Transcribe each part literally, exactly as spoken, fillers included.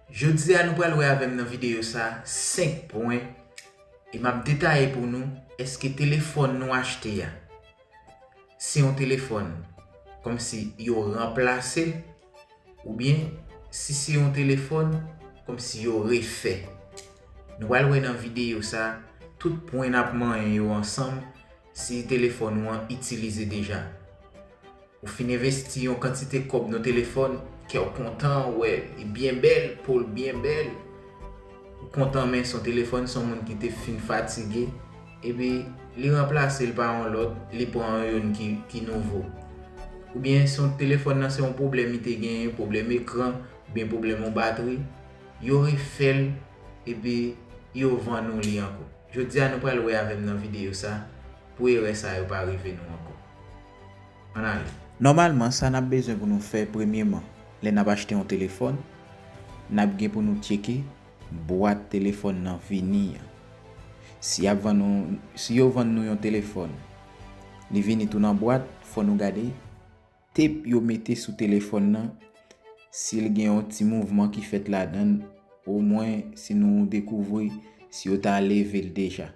Jodi a nou pral wè avè m nan videyo sa senk pwen e m ap detaye pou nou èske telefòn nou achte a se yon telefòn kòmsi yo ranplase l oubyen si se yon telefòn kòmsi yo refè. Nou pral wè nan videyo sa tout pwen n ap manyen yo ansanm si telefòn ou an itilize deja. Ou fin envesti yon kantite kòb nan telefòn, kè w kontan, ou wè li byen bèl, po l byen bèl. Ou kontan men se yon telefòn, se yon moun ki te fin fatige, epi li ranplase l pa yon lòt, li pran yon youn ki, ki nouvo. Oubyen se yon telefòn nan se yon pwoblèm li te genyen, pwoblèm ekran, oubyen pwoblèm yon batri, yo refè l, epi yo vann ou li ankò. Jodi a nou pral wè avè m nan videyo sa pou erè sa yo pa rive nou ankò. Ann ale. Nòmalman, sa n ap bezwen pou nou fè premyeman, lè n ap achte yon telefòn, n ap gen pou nou tcheke bwat telefòn nan vini an. Si y ap vann nou, si yo vann nou yon telefòn, li vini tou nan bwat, fò nou gade tep yo mete sou telefòn nan, si l gen yon ti mouvman ki fèt ladan l, omwen si nou dekouvri si yo ta leve l deja.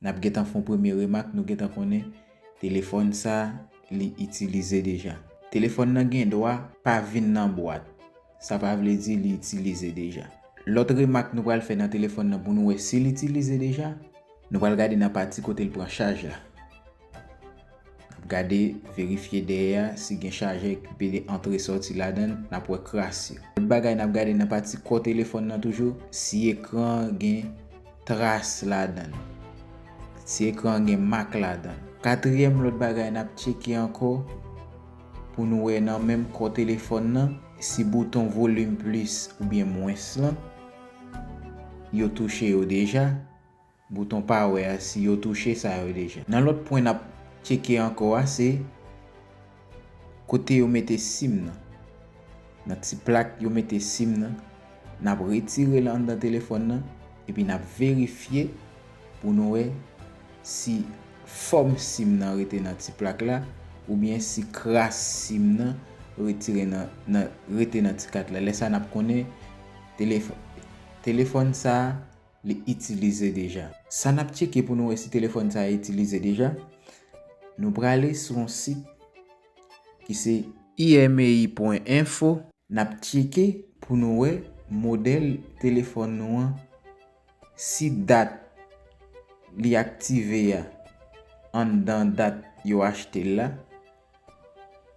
N ap gentan fè yon premye remak, nou gentan konnen telefòn sa, li itilize deja. Telefòn nan gen dwa pa vin nan bwat. Sa pa vle di li itilize deja. Lòt remak nou pral fè nan telefòn nan pou nou wè si l itilize deja, nou pral gade nan pati kote l pran chaj la. N ap gade, verifye dèyè a, si gen chajè ki pede antre sòti ladan l, n ap wè kras yo. Lòt bagay n ap gade nan pati kò telefòn nan toujou, si ekran an gen tras ladan l, si ekran an gen mak ladan l. Katriyèm lòt bagay n ap tcheke ankò pou nou wè nan menm kò telefòn nan, si bouton volim plis oubyen mwens lan, yo touche yo deja. Bouton pawè a si yo touche sa yo deja. Nan lòt pwen n ap tcheke ankò a se kote yo mete sim nan. Nan ti plak yo mete sim nan, n ap retire l anndan telefòn nan epi n ap verifye pou nou wè si fòm sim nan rete nan ti plak la oubyen si kras sim nan retire nan, nan, rete nan ti kat la. Lè sa n ap konnen telefòn, telefòn sa a li itilize deja. Sa n ap tcheke pou nou wè si telefòn sa a itilize deja, nou prale sou yon sit ki se I M E I pwen enfo. N ap tcheke pou nou wè modèl telefòn nou an, si dat li aktive a anndan dat yo achte l la,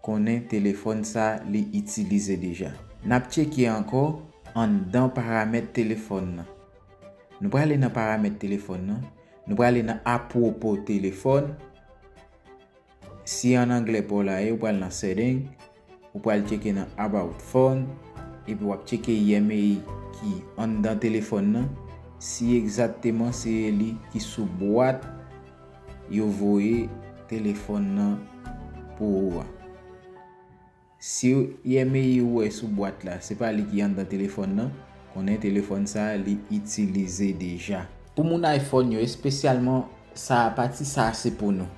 konnen telefòn sa li itilize deja. N ap tcheke ankò anndan paramèt telefòn nan. Nou prale nan paramèt telefòn nan, nou prale nan apwopo telefòn. Si an anglè pa w la ye, ou pral nan setting, ou pral tcheke nan about phone, epi w ap tcheke I M E I ki anndan telefòn nan, si egzakteman se li ki sou bwat yo voye telefòn nan pou ou a. Si I M E I ou wè sou bwat la, se pa li ki anndan telefòn nan, konnen telefòn sa a li itilize deja. Pou moun iPhone yo, espesyalman sa a, pati sa a se pou nou.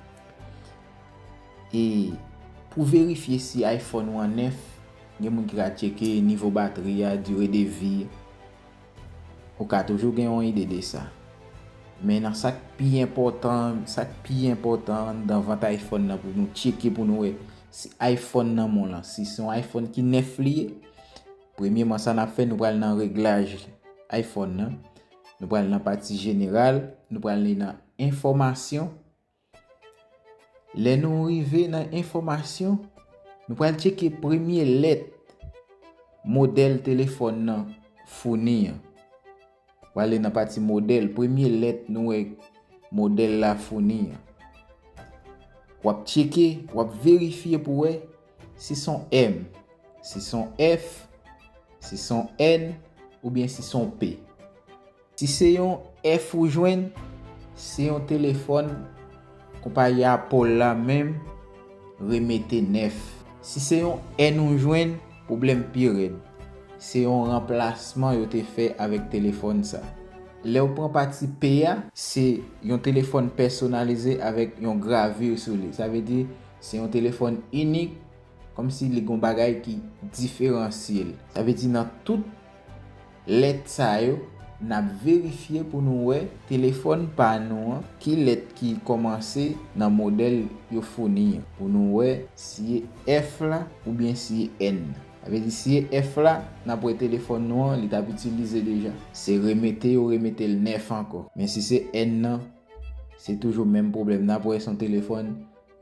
E pou verifye si iPhone ou an nèf, gen moun ki ka tcheke nivo batri a, dire de vi. Ou ka toujou gen yon ide de sa. Men nan sa k pi enpòtan, sa k pi enpòtan anndan vant iPhone nan pou nou tcheke pou nou wè si iPhone nan men w lan, si se yon iPhone ki nèf li ye, premyeman sa n ap fè, nou pral nan reglaj iPhone nan. Nou pral nan pati jeneral, nou pral nan enfòmasyon. Lè nou rive nan enfòmasyon, nou pral tcheke premye lèt modèl telefòn nan founi an. W ale nan pati modèl, premye lèt nou wè modèl la founi an. W ap tcheke, w ap verifye pou wè si se yon M, si se yon F, si se yon N oubyen si se yon P. Si se yon F ou jwenn, se yon telefòn konpayi Apple la menm remete nèf. Si se yon N ou jwenn, pwoblèm pi rèd. Se yon ranplasman yo te fè avèk telefòn sa. Lè w pran pati P a, se yon telefòn pèsonalize avèk yon gravi sou li. Sa vle di, se yon telefòn inik, kòmsi li gon bagay ki diferansye l. Sa vle di, nan tout lèt sa yo, n ap verifye pou nou wè telefòn pa nou an, ki lèt ki kòmanse nan modèl yo founi an. Pou nou wè si e F la oubyen si e N. Sa vle di, si e F la, n ap wè telefòn nou an, li t ap itilize deja. Se remete yo remete l nèf ankò. Men si se N nan, se toujou menm pwoblèm. N ap wè se yon telefòn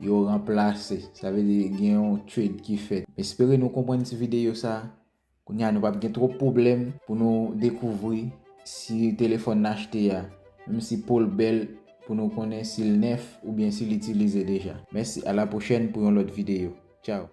yo ranplase. Sa vle di, gen yon trade ki fèt. M espere nou konprann ti videyo sa. Kounye a, nou p ap gen twòp pwoblèm pou nou dekouvri si telefòn n achte a, menm si po l bèl, pou nou konnen si l nèf oubyen si l itilize deja. Mèsi, a la pwochèn pou yon lòt videyo. Tchao.